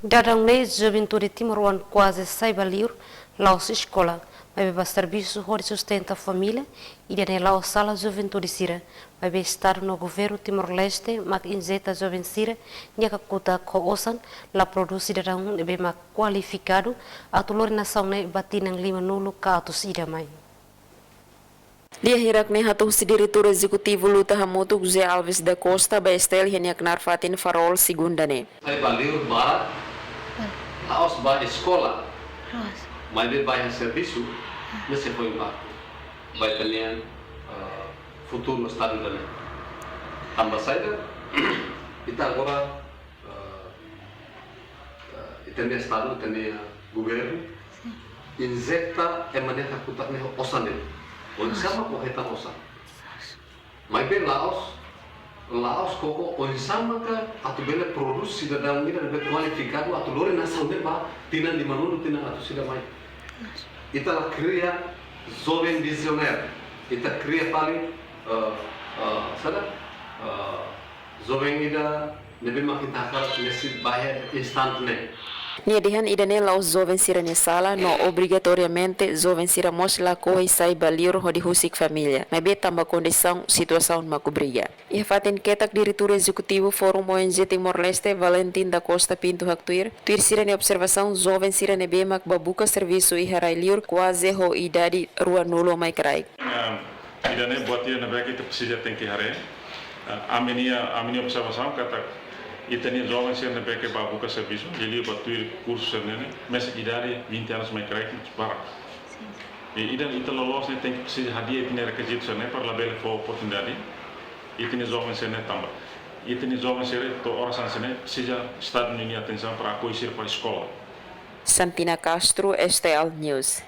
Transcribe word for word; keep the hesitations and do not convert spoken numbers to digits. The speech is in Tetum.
Daudaun ne'e juventude timoroan kuaze sai ba liur, la'ós eskola, maibé ba servisu hodi sustenta família. Ida-ne'e la'ós sala juventude sira, maibé Estadu no Governu Timor-Leste mak injeta joven sira-nia kakutak ho osan, la prodús sidadaun ne'ebé mak kualifikadu atu lori nasaun ne'e ba tinan lima-nulu ka atus ida mai. Lia hirak ne'e hato'o husi Diretór Ezekutivu Luta Hamutuk José Alves da Costa ba STL iha nia knaar fatin Farol, segunda ne'e. Sai ba liur barak, la'ós ba eskola, maibé ba iha servisu, ne'e sei fó impaktu ba ita-nia, eh, futuru Estadu ida-ne'e. Tanba saida, ita agora, eh, eh, ita-nia Estadu, ita-nia Governu, injeta ema nia kakutak ne'e ho osan de'it. Oinsá mak hetan osan. Maibé la'ós, la'ós koko oinsá maka atu bele prodús sidadaun ida ne'ebé kualifikadu atu lori nasaun ne'e ba tinan lima-nulu, tinan atus ida mai. Ita la kria joven vizionáriu. Ita kria fali, eh, eh, saida, eh, joven ida ne'ebé mak ita hakarak ne'e sei ba iha instante ne'e. Nia dehan ida-ne'e la'ós joven sira-nia sala, no obrigatoriamente joven sira mós lakohi sai ba liur hodi husik família. Maibé tanba kondisaun, situasaun mak obriga. Iha fatin ketak, Diretór Ezekutivu Fórum ONG Timor-Leste, Valentim da Costa Pinto, haktuir, tuir sira-nia observasaun, joven sira ne'ebé mak ba buka servisu iha rai liur kuaze ho idade rua-nulu mai kraik. Em, ida-ne'e buat ida ne'ebé ke ita presiza tenke haree. Eh, ami-nia, ami-nia observasaun katak ita-nia joven sira ne'ebé ke ba buka servisu, liuliu ba tuir kursu sira-ne'e, mesak idade vinte anos mai kraik barak. I ida ita loloos ne'e tenke presiza hadi'a ita-nia rekizitu sira-ne'e para labele fó oportunidade ita-nia joven sira-ne'e tanba ita-nia joven sira to'o oras hanesan ne'e presiza Estadu ninia atensaun para akoiha sira para eskola. Santina Castro, STL News.